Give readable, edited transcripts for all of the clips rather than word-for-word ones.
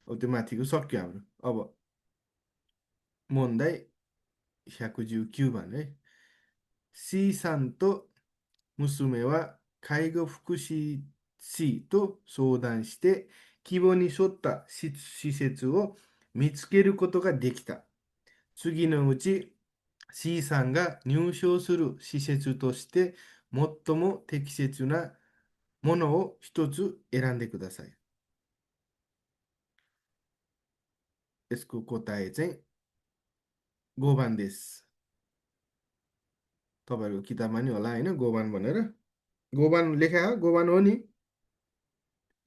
अब त्यो माथिको सक्यो हाम्रो। अब問題 119番ね。C さんと娘は介護福祉士と相談して、希望に沿った施設を見つけることができた。次のうち C さんが入所する施設として最も適切なものを一つ選んでください。यसको答えचाहिँ 5番です。तपाईँहरूको किताबमा नि होला होइन 5番भनेर। 5番लेखा हो, 5番हो नि।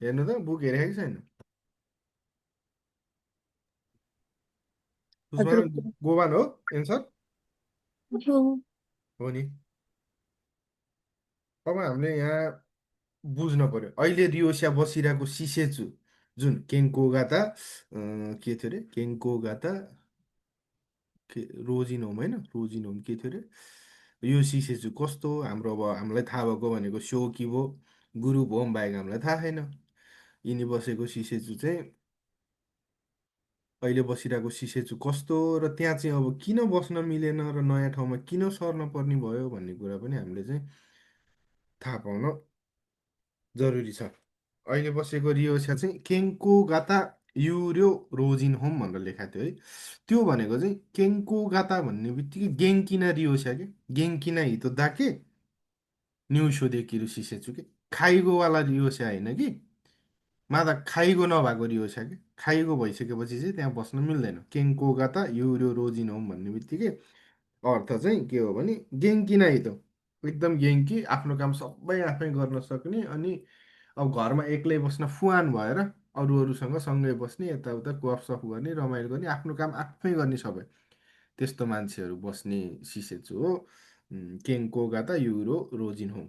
हेर्नु त बुक हेरेको कि छैन उसमा। हजुर 5番हो एन्सर हो। हो नि। अब हामीले यहाँ बुझ्न पर्यो अहिले रियोसिया बसिरहेको सिसेचु जुन केन्कोगाता के थियो अरे केन्कोगाता के रोजिनोम होइन रोजिनोम के थियो अरे यो सिसेचु कस्तो हो हाम्रो अब हामीलाई थाहा भएको भनेको सोकिबो गुरु भोम बाहेक हामीलाई थाहा छैन। यिनी बसेको सिसेचु चाहिँ अहिले बसिरहेको सिसेचु कस्तो र त्यहाँ चाहिँ अब किन बस्न मिलेन र नयाँ ठाउँमा किन सर्न पर्ने भयो भन्ने कुरा पनि हामीले चाहिँ थाहा पाउन जरुरी छ। अहिले बसेको रियोसा चाहिँ केङ्को गाता युर्यो रोजिन होम भनेर लेखाएको थियो है। त्यो भनेको चाहिँ केङ्को गाता भन्ने बित्तिकै गेङ्किना रियोसा के गेङ्किना हितो दाके न्युसो देकिरु सिसेछु के खाइगोवाला रियोसा होइन कि मादा खाइगो नभएको रियोसा के खाइगो भइसकेपछि चाहिँ त्यहाँ बस्न मिल्दैन। केङ्को गाता युर्यो रोजिन होम भन्ने बित्तिकै अर्थ चाहिँ के हो भने गेङ्की नै त एकदम गेङ्की आफ्नो काम सबै आफै गर्न सक्ने अनि अब घरमा एक्लै बस्न फुवान भएर अरू अरूसँग सँगै बस्ने यताउता गफसफ गर्ने रमाइलो गर्ने आफ्नो काम आफै गर्ने सबै त्यस्तो मान्छेहरू बस्ने सिसेचु हो केङ्को गाता युरो रोजिन हो।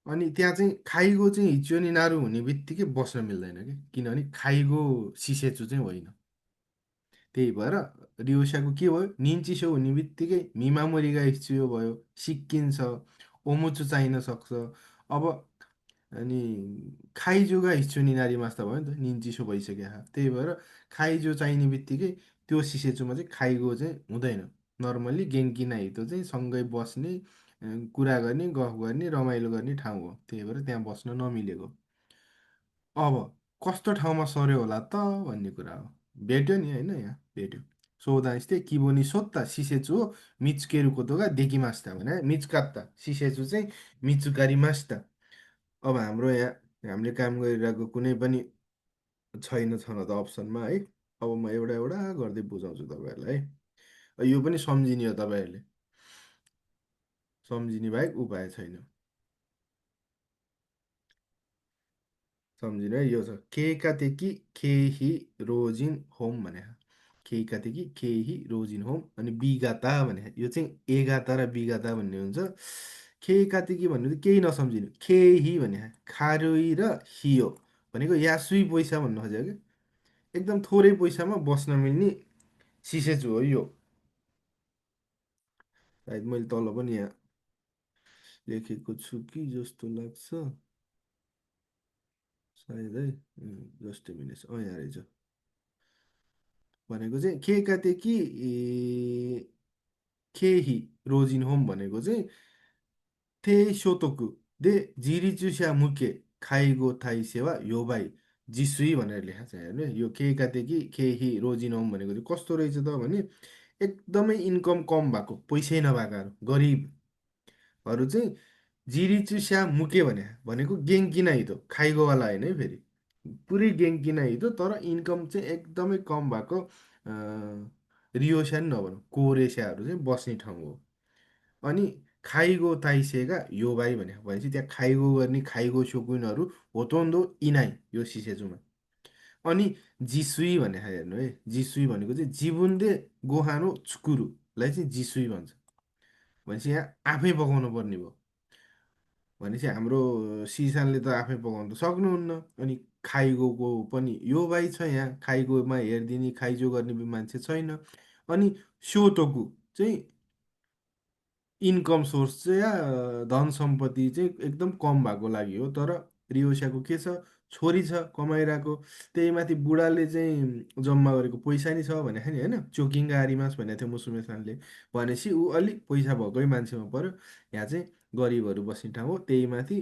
अनि त्यहाँ चाहिँ खाइगो चाहिँ हिच्योनी नारु हुने बित्तिकै बस्न मिल्दैन कि किनभने खाइगो सिसेचु चाहिँ होइन। त्यही भएर रियोसाको के भयो निन्चिसो हुने बित्तिकै मिमामोरीगा इच्युयो भयो सिक्किन्छ ओमुचु चाहिन सक्छ। अब अनि खाइजोगा हिच्चुनी नारी मास्ता भयो नि त निन्चिसो भइसक्यो त्यही भएर खाइजो चाहिने बित्तिकै त्यो सिसेचुमा चाहिँ खाइगो चाहिँ हुँदैन। नर्मल्ली गेङ्की नाइतो चाहिँ सँगै बस्ने कुरा गर्ने गफ गर्ने रमाइलो गर्ने ठाउँ हो त्यही भएर त्यहाँ बस्न नमिलेको। अब कस्तो ठाउँमा सर्यो होला त भन्ने कुरा हो। भेट्यो नि होइन यहाँ भेट्यो। 相談して希望に沿った施設を見つけることができましたभने मिचकात्ता सिसेचु चाहिँ मिचुकारिमास्ता। अब हाम्रो यहाँ हामीले काम गरिरहेको कुनै पनि छैन छन त अप्सनमा है। अब म एउटा एउटा गर्दै बुझाउँछु तपाईँहरूलाई है। यो पनि सम्झिने हो तपाईँहरूले सम्झिने बाहेक उपाय छैन। सम्झिनु है यो छ केकातेकी केही रोजिन होम भने केकातेकी केही रोजिन होम अनि बिगाता भने यो चाहिँ एगाता र बिगाता भन्ने हुन्छ। केकातेकी भन्नु चाहिँ केही नसम्झिनु केही भने खारुई र हियो भनेको यासुई पैसा भन्नु खोजेको क्या एकदम थोरै पैसामा बस्न मिल्ने सिसेचु हो यो। सायद मैले तल पनि यहाँ लेखेको छु कि जस्तो लाग्छ सायद है जस्ट मिनट यहाँ रहेछ भनेको चाहिँ केकातेकी केही रोजिन होम भनेको चाहिँ तेई सोतोकु दे जिरिचुस्या मुके खाइगो थाई सेवा योबाई जिसुई भनेर लेखा छ हेर्नु है। यो केकातेकी केही रोजिन होम भनेको चाहिँ कस्तो रहेछ त भने एकदमै इन्कम कम भएको पैसै नभएकाहरू गरिबहरू चाहिँ जिरिचुस्या मुके भनेको गेङ्किना हितो खाइगोवाला होइन है फेरि पुरै गेङ्किना हितो तर इन्कम चाहिँ एकदमै कम भएको रियोस्या नि नभनौँ कोरेस्याहरू चाहिँ बस्ने ठाउँ हो। अनि खाइगो ताइसेगा यो भाइ भनेपछि त्यहाँ खाइगो गर्ने खाइगो सोकुनहरू होतोन्दो इनाइ यो सिसेजुमा। अनि जिसुई भने हेर्नु है जिसुई भनेको चाहिँ जिबुन्डे गोहानो चुकुरुलाई चाहिँ जिसुई भन्छ। भनेपछि यहाँ आफै पकाउनु पर्ने भयो भनेपछि हाम्रो सिसानले त आफै पकाउनु त सक्नुहुन्न। अनि खाइगोको पनि यो भाइ छ यहाँ खाइगोमा हेरिदिने खाइजो गर्ने मान्छे छैन। अनि सोतोकु चाहिँ इन्कम सोर्स चाहिँ या धन सम्पत्ति चाहिँ एकदम कम भएको लागि हो तर रियोसाको के छ छोरी छ कमाइरहेको, त्यही माथि बुढाले चाहिँ जम्मा गरेको पैसा नि छ भने नि होइन, चोकिङ्गा आरिमास भनेको थियो मुसुमे खानले। भनेपछि ऊ अलिक पैसा भएकै मान्छेमा पर्यो। यहाँ चाहिँ गरिबहरू बस्ने ठाउँ हो, त्यही माथि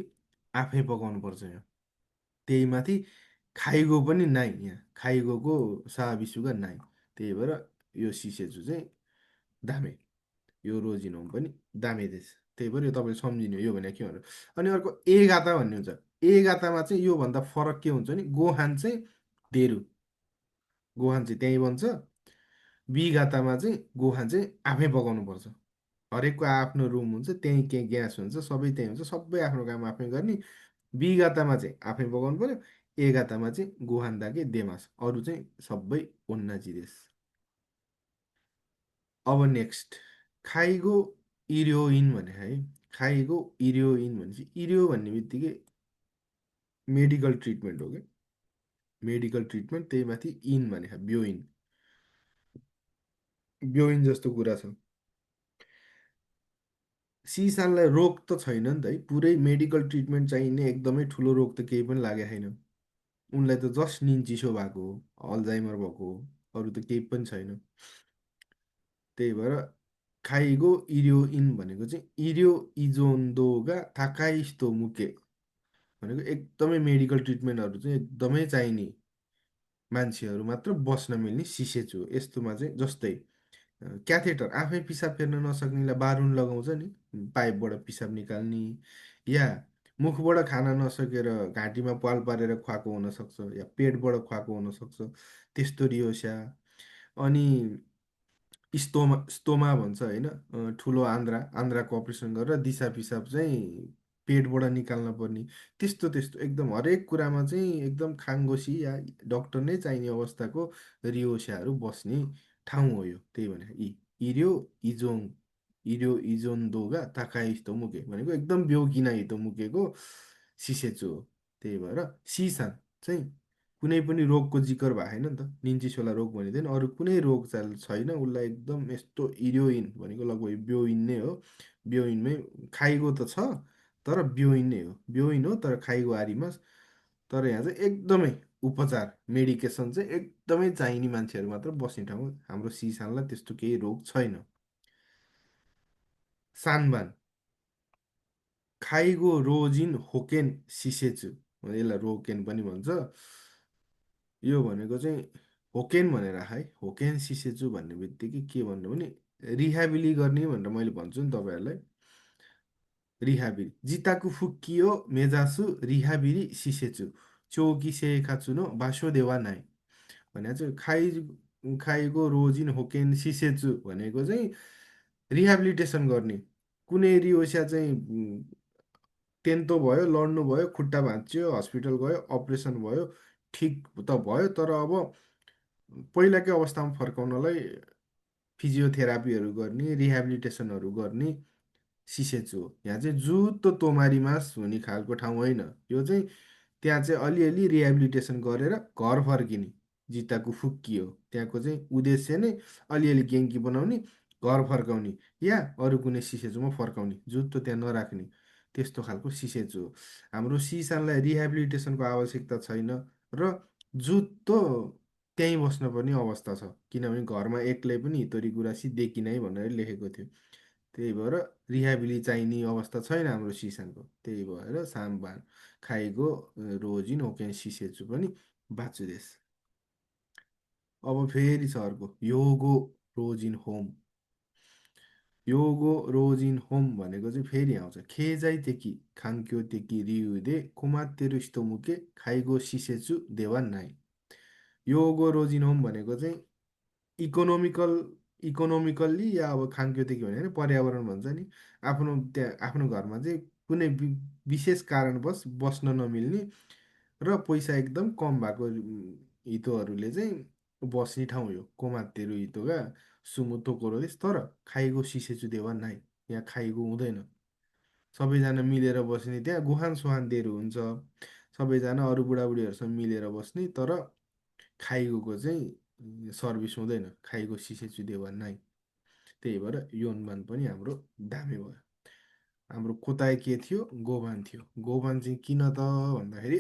आफै पकाउनु पर्छ यहाँ। त्यही माथि खाइगो पनि नाइ यहाँ, खाइगोको साबिसुगा नाइ। त्यही भएर यो सिसेजु चाहिँ दामे, यो रोजिन होम पनि दामे देश। त्यही भएर यो तपाईँले सम्झिने हो, यो भने के भनेर। अनि अर्को ए गाता भन्ने हुन्छ। ए गातामा चाहिँ योभन्दा फरक के हुन्छ नि, गोहान चाहिँ डेरू, गोहान चाहिँ त्यहीँ बन्छ। बी गातामा चाहिँ गोहान चाहिँ आफै पकाउनु पर्छ। हरेकको आफ्नो रुम हुन्छ, त्यहीँ केही ग्यास हुन्छ, सबै त्यहीँ हुन्छ, सबै आफ्नो काम आफै गर्ने। बी गातामा चाहिँ आफै पकाउनु पर्यो। ए गातामा चाहिँ गोहान दाके देमास, अरू चाहिँ सबै ओन्ना जिरेस। अब नेक्स्ट खाइगो इरियोइन भने है। खाइगो इरियोइन भनेपछि इरियो भन्ने बित्तिकै मेडिकल ट्रिटमेन्ट हो क्या, मेडिकल ट्रिटमेन्ट। त्यही माथि इन भने ब्योइन, ब्योइन जस्तो कुरा छ। सिसानलाई रोग त छैन नि त है, पुरै मेडिकल ट्रिटमेन्ट चाहिने एकदमै ठुलो रोग त केही पनि लागेको छैन। उनलाई त जस्ट निन्चिसो भएको हो, अल्जाइमर भएको हो, अरू त केही पनि छैन। त्यही भएर खाइगो इरियो इन भनेको चाहिँ इरियो इजोन्दोगा थाकाइस्तो मुके भनेको एकदमै मेडिकल ट्रिटमेन्टहरू चाहिँ एकदमै चाहिने मान्छेहरू मात्र बस्न मिल्ने सिसेचु हो। यस्तोमा चाहिँ जस्तै क्याथेटर, आफै पिसाब फेर्न नसक्नेलाई बारुन लगाउँछ नि, पाइपबाट पिसाब निकाल्ने, या मुखबाट खान नसकेर घाँटीमा पाल पारेर खुवाएको हुनसक्छ, या पेटबाट खुवाएको हुनसक्छ, त्यस्तो रियोस्या। अनि स्टोमा भन्छ होइन, ठुलो आन्द्रा, आन्द्राको अपरेसन गरेर दिसा पिसाब चाहिँ पेटबाट निकाल्न पर्ने, त्यस्तो त्यस्तो एकदम हरेक कुरामा चाहिँ एकदम खाङ्गोसी या डक्टर नै चाहिने अवस्थाको रियोस्याहरू बस्ने ठाउँ हो यो। त्यही भने इर्यो इजोङ, इर्यो इजोन्दोगा ताकाइस्तो मुके भनेको एकदम बेउकिना हितो मुकेको सिसेचो हो। त्यही भएर सिसान चाहिँ कुनै पनि रोगको जिकर भएको छैन नि त, निन्चिसोला रोग भनिँदैन, अरू कुनै रोग चाल छैन उसलाई। एकदम यस्तो इरियोइन भनेको लगभग ब्योइन नै हो। ब्योइनमै खाइगो त छ, तर ब्योइन नै हो, ब्योइन हो तर खाइगो आरिमा। तर यहाँ चाहिँ एकदमै उपचार मेडिकेसन चाहिँ एकदमै चाहिने मान्छेहरू मात्र बस्ने ठाउँ हो। हाम्रो सिसानलाई त्यस्तो केही रोग छैन। सानबान खाइगो रोजिन होकेन सिसेचु, यसलाई रोकेन पनि भन्छ। यो भनेको चाहिँ होकेन भनेर है, होकेन सिसेचु भन्ने बित्तिकै के भन्नु भने रिहाबिली गर्ने भनेर मैले भन्छु नि तपाईँहरूलाई। रिहाबिरी जिताकु फुकियो मेजासु रिहाबिरी सिसेचु चौकी सेकाचुनो बासो देवा नाइ भने चाहिँ खाइगो रोजिन होकेन सिसेचु भनेको चाहिँ रिहाबिलिटेसन गर्ने। कुनै रियोसिया चाहिँ तेन्तो भयो, लड्नु भयो, खुट्टा भाँच्यो, हस्पिटल गयो, अपरेसन भयो, ठिक त भयो, तर अब पहिलाकै अवस्थामा फर्काउनलाई फिजियोथेरापीहरू गर्ने, रिहेबिलिटेसनहरू गर्ने सिसेचु हो। यहाँ चाहिँ जुतो तोमारी मास हुने खालको ठाउँ होइन यो चाहिँ। त्यहाँ चाहिँ अलिअलि रिहेबिलिटेसन गरेर घर फर्किने जिताको फुक्की हो। त्यहाँको चाहिँ उद्देश्य नै अलिअलि गेङ्की बनाउने, घर फर्काउने, या अरू कुनै सिसेचुमा फर्काउने, जुत्तो त्यहाँ नराख्ने, त्यस्तो खालको सिसेचु हो। हाम्रो सिसानलाई रिहेबिलिटेसनको आवश्यकता छैन, र जुत्तो त्यहीँ बस्नुपर्ने अवस्था छ, किनभने घरमा एक्लै पनि हितोरी गुराँसी देखिनै भनेर लेखेको थियो। त्यही भएर रिहाबिली चाहिने अवस्था छैन हाम्रो सिसानको। त्यही भएर सामबान खाइगो रोजिन ओकेन सिसेचु पनि बाचुदेश। अब फेरि छ अर्को योगो रोजिन होम। योगो रोजिन होम भनेको चाहिँ फेरि आउँछ खेजाइ तेकी खाङ्क्यो तेकी रियुदे कुमातेरु मुके खाइगो सिसेचु देवा नाइ। योगो रोजिन होम भनेको चाहिँ इकोनोमिकल, इकोनोमिकल्ली या अब खान्क्योदेखि भने नि पर्यावरण भन्छ नि, आफ्नो त्यहाँ आफ्नो घरमा चाहिँ कुनै विशेष कारणवश बस्न नमिल्ने र पैसा एकदम कम भएको हितोहरूले चाहिँ बस्ने ठाउँ यो कोमातेरू हितोगा सुमुतो कोरोदेश। तर खाइगो सिसेचु देवा नाइ, यहाँ खाइगो हुँदैन। सबैजना मिलेर बस्ने, त्यहाँ गुहान सुहानदेहरू हुन्छ, सबैजना अरू बुढाबुढीहरूसँग मिलेर बस्ने, तर खाइगोको चाहिँ सर्भिस हुँदैन, खाइगो सिसेचु देवा नाइ। त्यही भएर योनमान पनि हाम्रो दामी भयो। हाम्रो कोताय के थियो, गोभान थियो। गोभान चाहिँ किन त भन्दाखेरि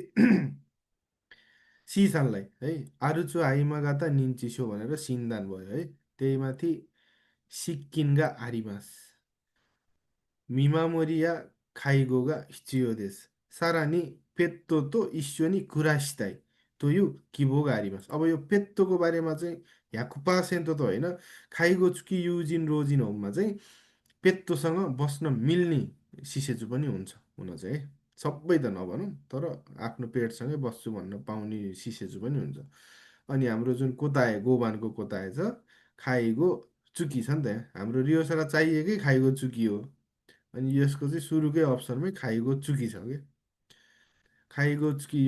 सिसानलाई है आरुचु हाइमागाता निन्चिसो भनेर सिन्दान भयो है। त्यही माथि सिक्किनगा आरिमास मिमामोरिया खाइगोगा हिचियो देस सारानी पेत्तो तो इस्योनी कुरासिताई तो यो किभोगा आरिमास। अब यो पेत्तोको बारेमा चाहिँ याकुपा सेन्तो त होइन, खाइगो चुकी युजिन रोजिन होममा चाहिँ पेत्तोसँग बस्न मिल्ने सिसेचु पनि हुन्छ हुन चाहिँ है। सबै त नभनौँ तर आफ्नो पेटसँगै बस्छु भन्न पाउने सिसेचु पनि हुन्छ। अनि हाम्रो जुन कोताए गोबानको कोताए छ खाइगो चुकी छ नि त यहाँ। हाम्रो रियोसँग चाहिएकै खाइगो चुकी हो। अनि यसको चाहिँ सुरुकै अप्सनमै खाइगो चुकी छ कि खाइगो चुकी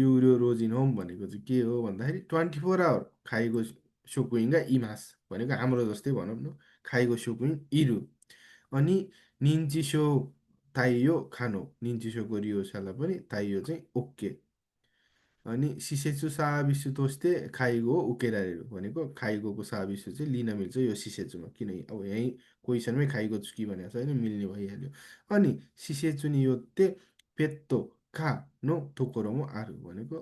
युरो रोजिन होम भनेको चाहिँ के हो भन्दाखेरि 24 आवर खाइगो सोकुइङ्गा इमास भनेको हाम्रो जस्तै भनौँ न, खाइगो सोकुइङ इरु। अनि निन्चिसो ताइयो खानो निन्चिसोको रियोसालाई पनि ताइयो चाहिँ ओके। अनि सिसेचु साबिसु तोस्ते खाइगो उकेराहरू भनेको खाइगोको साबिसु चाहिँ लिन मिल्छ यो सिसेचुमा, किनकि अब यहीँ क्वेसनमै खाइगो चुकी भनेको छ होइन, मिल्ने भइहाल्यो। अनि सिसेचु नि यो ते पेत्तो खा नो थोकोरोमो आरु भनेको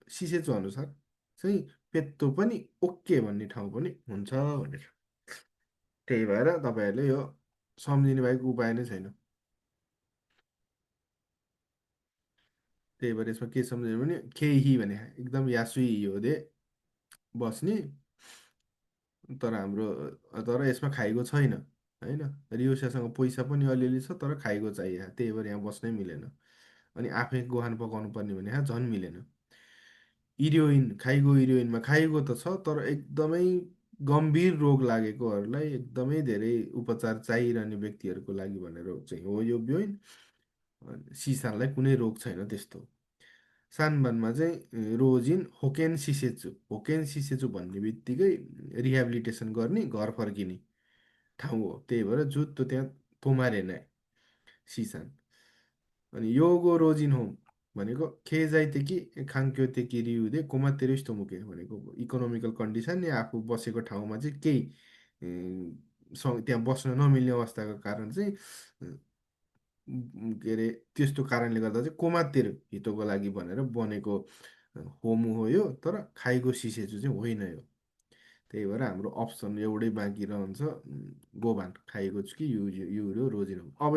सिसेचु अनुसार चाहिँ पेत्तो पनि ओके भन्ने ठाउँ पनि हुन्छ भनेर। त्यही भएर तपाईँहरूले यो सम्झिने बाहेक उपाय नै छैन। त्यही भएर यसमा के सम्झियो भने केही भने एकदम यासुई हो दे बस्ने। तर हाम्रो तर यसमा खाइगो छैन होइन। रियोसासँग पैसा पनि अलिअलि छ तर खाइगो चाहियो, त्यही भएर यहाँ बस्नै मिलेन। अनि आफै गोहान पकाउनु पर्ने भने यहाँ झन् मिलेन। इरियोइन खाइगो इरियोइनमा खाइगो त छ तर एकदमै गम्भीर रोग लागेकोहरूलाई एकदमै धेरै उपचार चाहिरहने व्यक्तिहरूको लागि भनेर चाहिँ हो यो ब्योइन। सिसानलाई कुनै रोग छैन त्यस्तो। सानबानमा चाहिँ रोजिन होकेन सिसेचु होकेन सिसेचु भन्ने बित्तिकै रिहेबिलिटेसन गर्ने घर फर्किने ठाउँ हो। त्यही भएर जुत्तो त्यहाँ तोमारेन सिसान। अनि योगो रोजिन होम भनेको खेजाइतेकी खाङ्क्योतेकी रियुदे कोमातेरिस तोमुके भनेको इकोनोमिकल कन्डिसन या आफू बसेको ठाउँमा चाहिँ केही त्यहाँ बस्न नमिल्ने अवस्थाको कारण चाहिँ के अरे त्यस्तो कारणले गर्दा चाहिँ कोमातिर हितोको लागि भनेर बनेको होमो हो यो, तर खाइगो सिसेचु चाहिँ होइन यो। त्यही भएर हाम्रो अप्सन एउटै बाँकी रहन्छ गोभान खाइगो छु कि युरो रोजिन। अब